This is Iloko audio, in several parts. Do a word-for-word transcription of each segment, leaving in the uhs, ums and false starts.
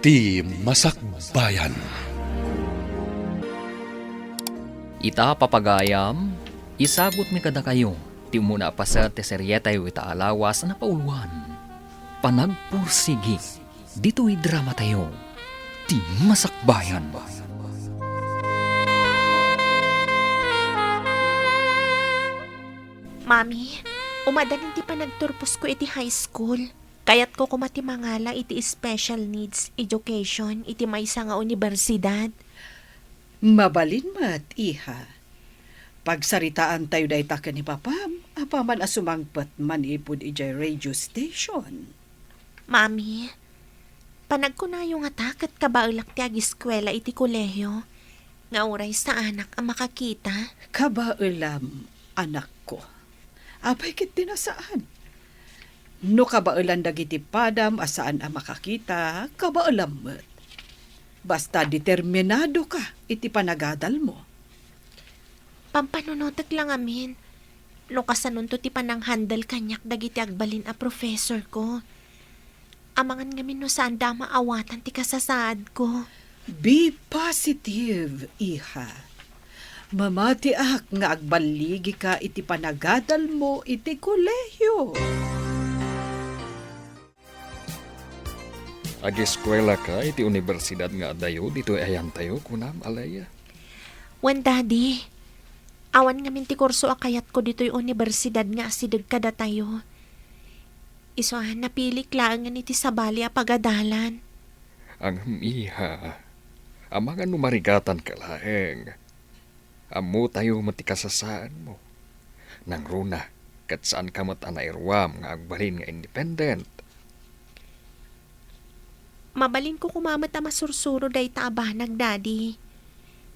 Ti Masakbayan. Ita, papagayam, isagutmi kadakayo ti umuna a paset ti serietayo ita a lawas a napauluan, Panagpursigi, ditoy dramatayo, Ti Masakbayan. Mami, umadanin ti panagturposko iti high school. Kayatko koma ti mangala iti special needs education iti maysa nga unibersidad. Mabalin met, iha. Pagsaritaantayo dayta ken ni papam, apaman a sumangpet manipud idiay radio station. Mami, panagkunayo ngata ket kabaelak ti agiskuela iti kolehio, nga uray saanak a makakita. Kabaelam, anakko. Apay ket ti nasaan? No kabaelan dagiti padam a saan a makakita, kabaelam met. Basta determinadoka iti panagadalmo. Pampanunotek la ngamin no kasanonto ti pananghandle kaniak dagiti agbalin a professorko. Amangan ngamin no saanda a maawatan ti kasasaadko. Be positive, iha. Mamatiak nga agballigika iti panagadalmo iti kolehio. Agiskuelaka iti unibersidad nga adayo ditoy ayantayo, kunam, Alea? Wen, Daddy. Awan ngamin ti kurso a kayatko ditoy unibersidad nga asideg kadatayo. Isu a, napilik laengen iti sabali a pagadalan. Ngem, iha, amangan no marigatanka laeng. Ammotayo met ti kasasaadmo. Nangruna, ket saanka met a nairuam nga agbalin nga independent. Mabalinko koma met a masursuro dayta a banag, Daddy.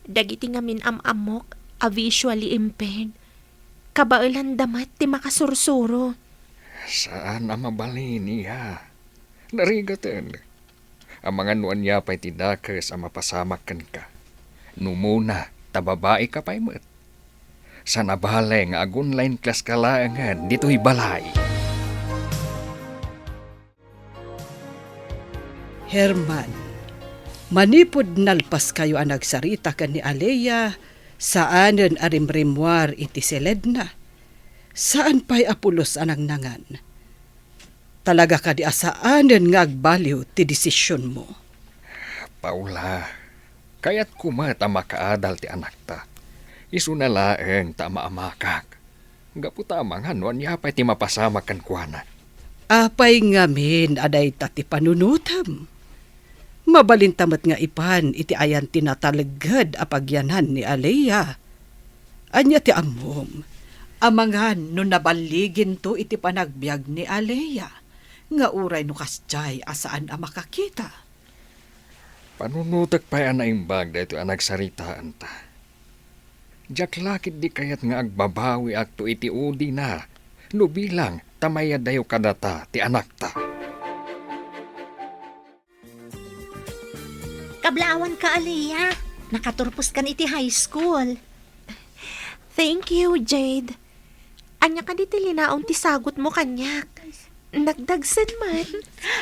Dagiti ngamin am-ammok a visually impaired, kabaelanda met ti makasursuro. Saan a mabalin, iha. Narigaten. Amangan no ania pay ti dakes a mapasamak kenka. Numona, ta babaika pay met. Saan a bale nga ag-online class ka laengen ditoy balay. Herman, manipud nalpaskayo a nagsarita ken ni Alea, saanen a rimrimmuar iti siledna. Saan pay a pulos a nangnangan. Talaga kadi a saanen nga agbaliw ti desisionmo? Paula, kayatko met a makaadal ti anakta. Isuna laeng ta amaamakak. Gapu ta amangan no ania pay ti mapasamak kenkuana. Apay ngamin a dayta ti panunotem? Mabalinta met nga ipan iti ayan ti natalged a pagyanan ni Alea. Ania ti ammom? Amangan no naballiginto iti panagbiag ni Alea, nga uray no kasdiay a saan a makakita. Panunotek pay a naimbag daytoy a nagsaritaanta. Diak la ketdi kayat nga agbabawiakto iti udina no bilang ta mayadayo kadata ti anakta. Kablaawanka, Alea. Nakaturposkan iti high school. Thank you, Jade. Ania kadi ti linaon ti sagutmo kaniak? Nagdagsen man.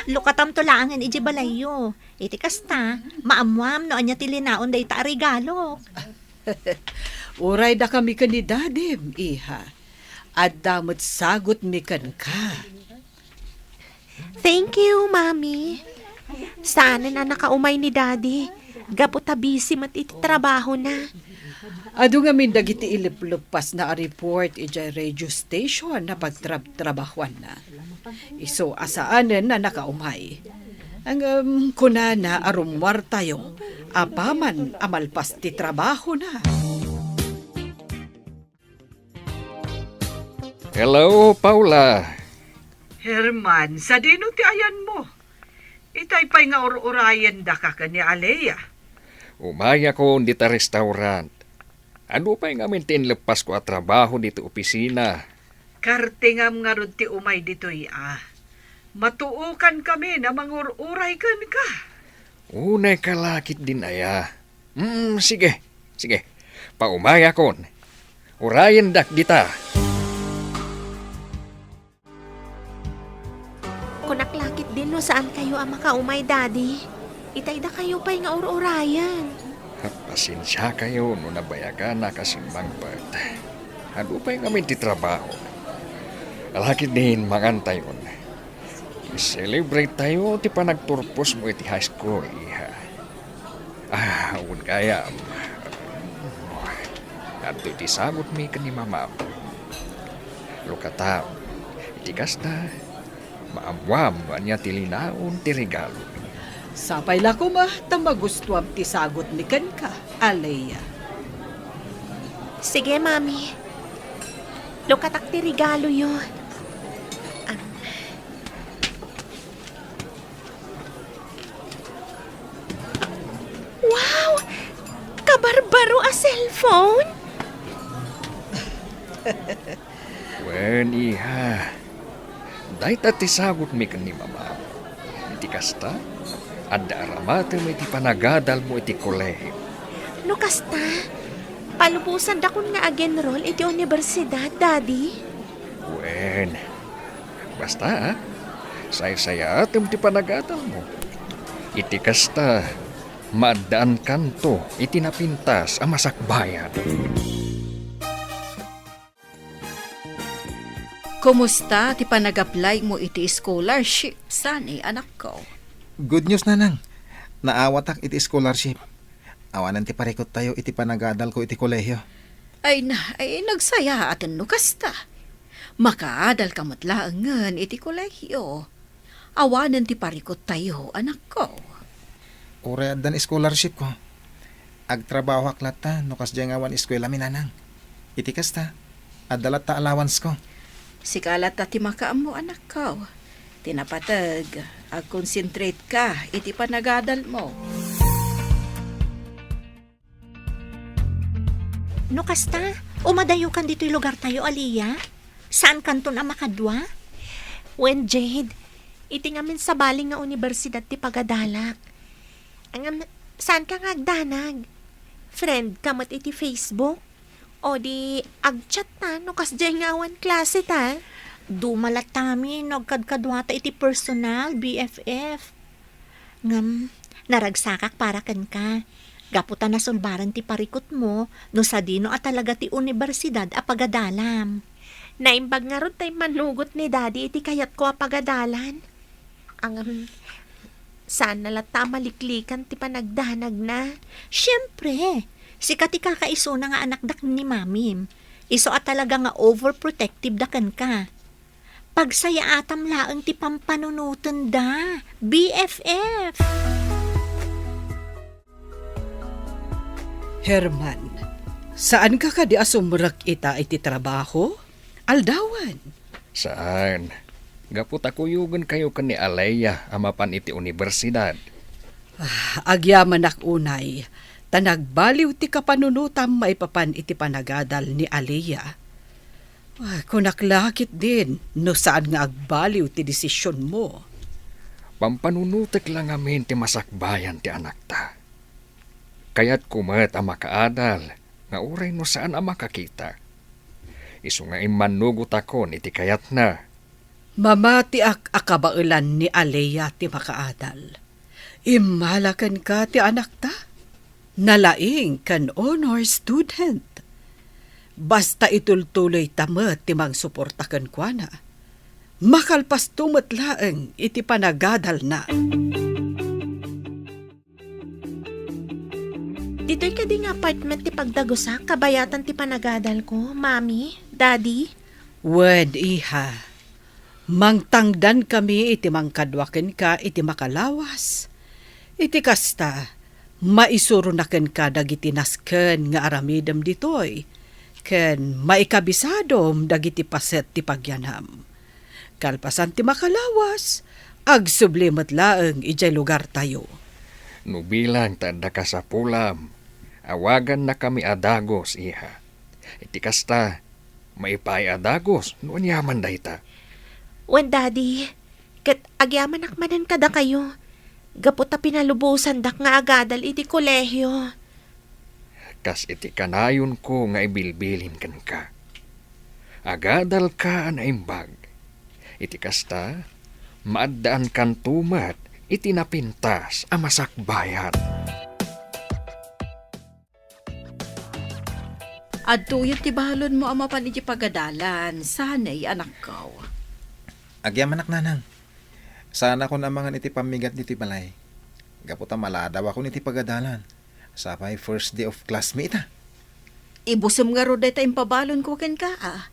Lukatamto laengen idiay balayyo. Iti kasta, maammoam no ania ti linaon dayta a regalok. Uray dakami ken ni Dadim, iha. Adda met sagutmi kenka. Thank you, Mami. Saanen a nakaumay ni Daddy, gapu ta busy met iti trabahona. Adu ngamin dagiti ilipleppasna a report idiay radio station a pagtrabtrabahuanna. Isu a saanen a nakaumay. Ngem kunana a rummuartayo apaman a malpas ti trabahona. Hello, Paula. Herman, sadino ti ayanmo? Itay pay nga ur-urayendaka ken ni Alea. Umayakon dita restaurant. Adu pay ngamin ti inleppasko a trabaho dita opisina. Kartingam ngarud ti umay ditoy a. Matuokan kami a mangur-uray kenka. Unay ka lakit din aya. Mm, sige, sige. Paumayakon. Urayendak dita. Kunak lakit din no saan kayo a makaumay, Daddy. Itay dakayo pay nga ur-urayen. Pasensiakayo no nabayagan a simmangpet. Adu pay ngamin ti trabaho. Lakit din mangantayon. I-celebrate tayo ti panagturpos mo iti high school, iha. Ah, wen gayam. Adtoy ti sagutmi ken ni mamam. Lukata, iti kasta, maammuam no ania ti linaon ti regalo. Sapay la koma ta magustuam ti sagutmi kenka, Alea. Sige, Mami. Lukatak ti regaloyo. Am. Wow! Kabarbaro a cellphone! Wen, iha. Dayta ti sagutmi ken ni mamam. Iti kasta, adda aramatem iti panagadalmo iti kolehio. No kasta, palubosandakon nga ag-enroll iti universidad, Daddy? Wen, basta, ah, saysayaatem ti panagadalmo. Iti kasta, maaddaankanto iti napintas a masakbayan. Kumusta ti panag-apply mo iti scholarship, saan, anakko? Good news, Nanang. Naawatak iti scholarship. Awanen ti parikut tayo iti panagadal ko iti kolehio. Ay na, ay, nagsayaaten no kasta. Makaadal ka met laengen iti kolehio. Awanen ti parikut tayo, anakko. Uray addan scholarship ko. Agtrabahoak latta no kasdiay nga awan eskuela mi, Nanang. Iti kasta, adda latta allowance ko. Sika latta ti makaammo, anakko. Ti napateg, agconcentrate ka iti panagadal mo. No kasta, umadayokan ditoy lugar tayo, Alea? Saankanton a makadua? Wen, Jade, iti ngamin sabali nga universidad ti pagadalak. Ngem, saanka nga agdanag? Friend ka met iti Facebook? O di, agchat ta no kasdiay nga awan klase ta? Duma latta mi no agkadkaduata iti personal, B F F. Ngem, naragsakak para kenka. Gapu ta nasulbaran ti parikutmo no sadino a talaga ti universidad a pagadalam. Naimbag ngarud tay manugot ni Daddy iti kayatko a pagadalan. Ngem, saanna latta a maliklikan ti panagdanagna. Siempre, sika ti kakaisuna nga anakda ken ni Mamim. Isu a talaga nga overprotective da kenka. Pagsayaatam laeng ti pampanunotenda, B F F. Herman, saanka kadi a sumrek ita iti trabaho? Aldawan. Saan. Gapu ta kuyogenkayo ken ni Alea a mapan iti universidad. Ah, agyamanak unay, ta nagbaliw ti kapanunotam maipapan iti panagadal ni Alea. Ah, kunak la ketdin no saan nga agbaliw ti desisionmo. Pampanunotek la ngamin ti masakbayan ti anakta. Kayatko met a makaadal nga uray no saan a makakita. Isu nga immannugotakon iti kayatna. Mamatiak a kabaelan ni Alea ti makaadal. Immala kenka ti anakta. Nalaing ken honor student. Basta itultuloyta met ti mangsuporta kenkuana. Makalpasto met laeng iti panagadalna. Ditoy kadi nga apartment ti pagdagusak kabayatan ti panagadalko, Mami, Daddy? Wen, iha. Mangtangdankami iti mangkadua kenka iti makalawas. Iti kasta, maisuronak kenka dagiti nasken nga aramidem ditoy, ken maikabisadom dagiti paset ti pagyanam. Kalpasan ti makalawas, agsubli met laeng idiay lugartayo. No bilang ta adda kasapulam, awagannakami a dagus, iha. Iti kasta, maipaay a dagus no aniaman dayta. Wen, Daddy, ket agyamanak manen kadakayo, gapu ta pinalubosandak nga agadal iti kolehio. Kas iti kanayonko nga ibilbilin kenka, agadalka a naimbag. Iti kasta, maaddaankanto met iti napintas a masakbayan. Adtoyen ti balonmo a mapan iti pagadalan, sanay, anakko. Agyamanak, nanang. Saanakon a mangan iti pammigat ditoy balay. Gapu ta maladawakon iti pagadalan. Sapay first day of class mi ita. Ibusem ngarud dayta impabalonko kenka, a.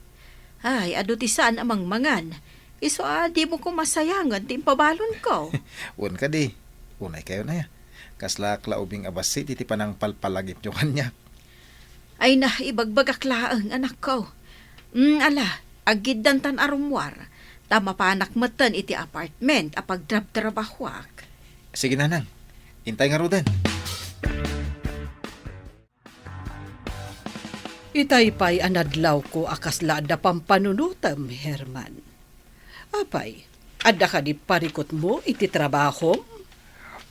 Ay, adu ti saan a mangmangan. Isu a dimo koma sayangen ti impabalonko. Wen kadi, unay kayo na ya. Kaslak la ubing a bassit iti panangpalpalagipyo kaniak. Ay na, ibagbagak laeng, anakko. Mm, ala, aggiddantan a rummuar. Ta mapanak metten iti apartment a pagtrabtrabahuak. Sige, nanang. Intay ngaruden. Itay pay a nadlawko a kasla adda pampanunotem, Herman. Apay, adda kadi parikutmo iti trabahom?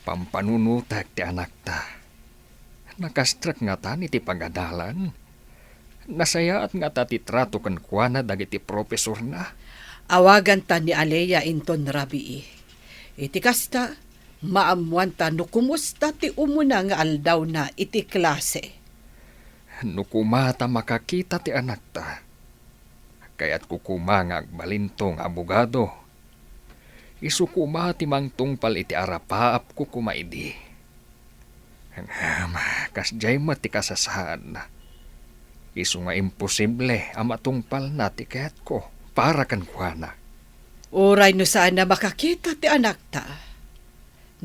Pampanunotek ti anakta. Nakastrek ngatan iti pagadalan. Nasayaat ngata ti trato kenkuana dagiti profesorna. Awaganta ni Alea inton rabii. Iti kasta, maammoanta no kumusta ti umuna nga aldawna iti klase. No koma ta makakita ti anakta, kayatko koma nga agbalinto nga abogado. Isu koma ti mangtungpal iti arapaapko koma idi. Ngem, kasdiay met ti kasasaadna. Isu nga imposible a matungpalna ti kayatko para kenkuana. Uray no saan a makakita ti anakta,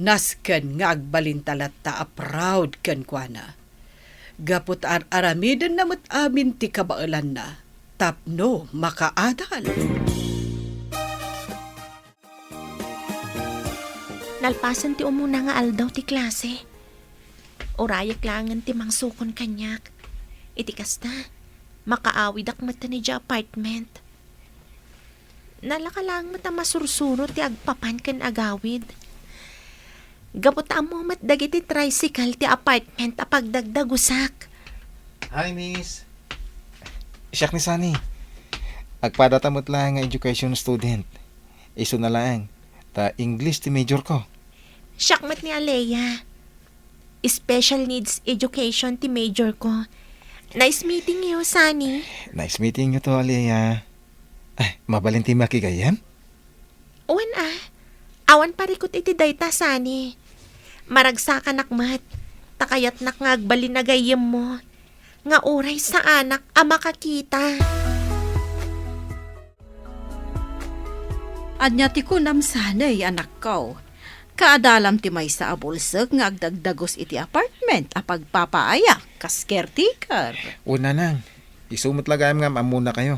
nasken nga agbalinta latta a proud kenkuana. Gapu ta ar-aramidenna met amin ti kabaelanna tapno makaadal. Nalpasen ti umuna nga aldaw ti klase. Urayek laengen ti mangsukon kaniak. Iti kasta, makaawidak metten idiay apartment. Nalaka laeng met a masursuro ti agpapan ken agawid. Gapu ta ammo met dagiti tricycle ti apartment a pagdagdagusak. Hi, miss. Siak ni Sunny. Agpadata met laeng nga education student. Isuna laeng, ta English ti major ko. Siak met ni Alea. Special needs education ti major ko. Nice meeting you, Sunny. Nice meeting you too, Alea. Ay, mabalin ti makigayyem? Wen a. Awan parikut iti dayta, Sunny. Maragsakanak met. Ta kayatnak nga agbalin a gayyemmo. Nga uray saanak a makakita. Ania ti kunam, Sunny, anakko? Kaadalam ti maysa a bulsek nga agdagdagus iti apartment a pagpapaaya kas caretaker. Wen, nanang, isu met la gayam nga ammonakayo.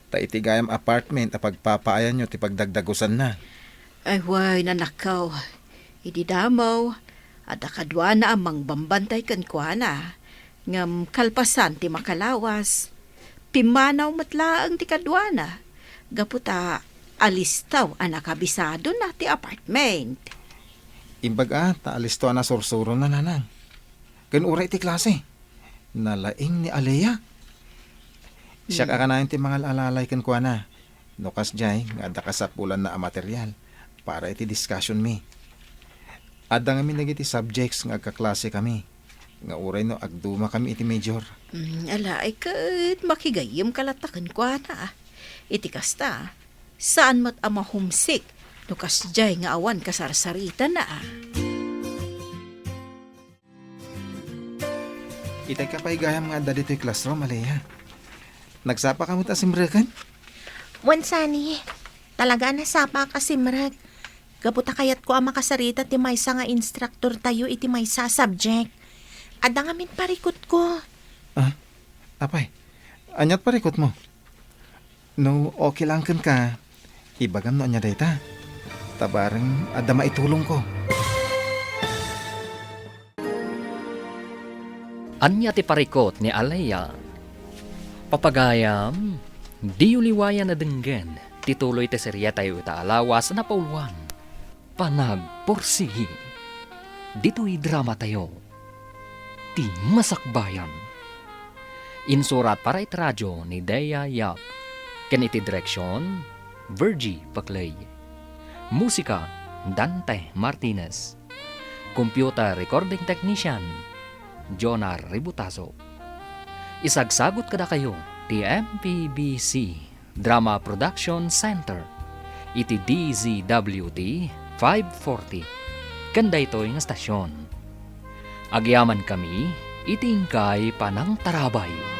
Ta iti gayam apartment a pagpapaayanyo ti pagdagdagusanna. Ay, wen, anakko. Idi damo, adda kaduana a mangbambantay kenkuana. Ngem kalpasan ti makalawas, pimmanaw met laeng ti kaduana, gapu ta alistaw a nakabisadona ti apartment. Imbag a, ta alistaw a nasursurona, nanang. Ken uray ti klase, nalaing ni Alea. Siak a kanayon ti mangal-alalay kenkuana. No kasdiay nga adda kasapulanna a material para iti discussion mi. Adda ngamin dagiti subjects nga agkaklasekami, nga uray no agdumakami iti major. Mm, ala, ay ket makigayyemka latta kenkuana. Iti kasta, saan met a ma-homesick no kasdiay nga awan kasarsaritana. Itay ka pay gayam nga adda ditoy classroom, Alea. Nagsapaka met a simreken? Wen, Sunny, talaga a nasapaak a simrek. Gapu ta kayatko a makasarita ti maysa nga instructor tayo iti maysa a subject. Adda ngamin parikutko. Ah, apay, aniat parikutmo? No okay lang kenka, ibagam no ania dayta. Ta bareng adda maitulongko. Ania ti parikut ni Alea? Papagayam, diyo liwayan a denggen ti tuloy ti seriatayo ita a lawas a napauluan, Panagpursigi. Ditoy dramatayo, Ti Masakbayan. Insurat para iti radio ni Dea Yap, ken iti direksion, Virgie Paclay. Musika, Dante Martinez. Computer Recording Technician, Jonah Ributazo. Isagsagut kadakayo ti M P B C Drama Production Center iti D Z W T five forty ken daytoy nga stasyon. Agyamankami iti inkay panangtarabay.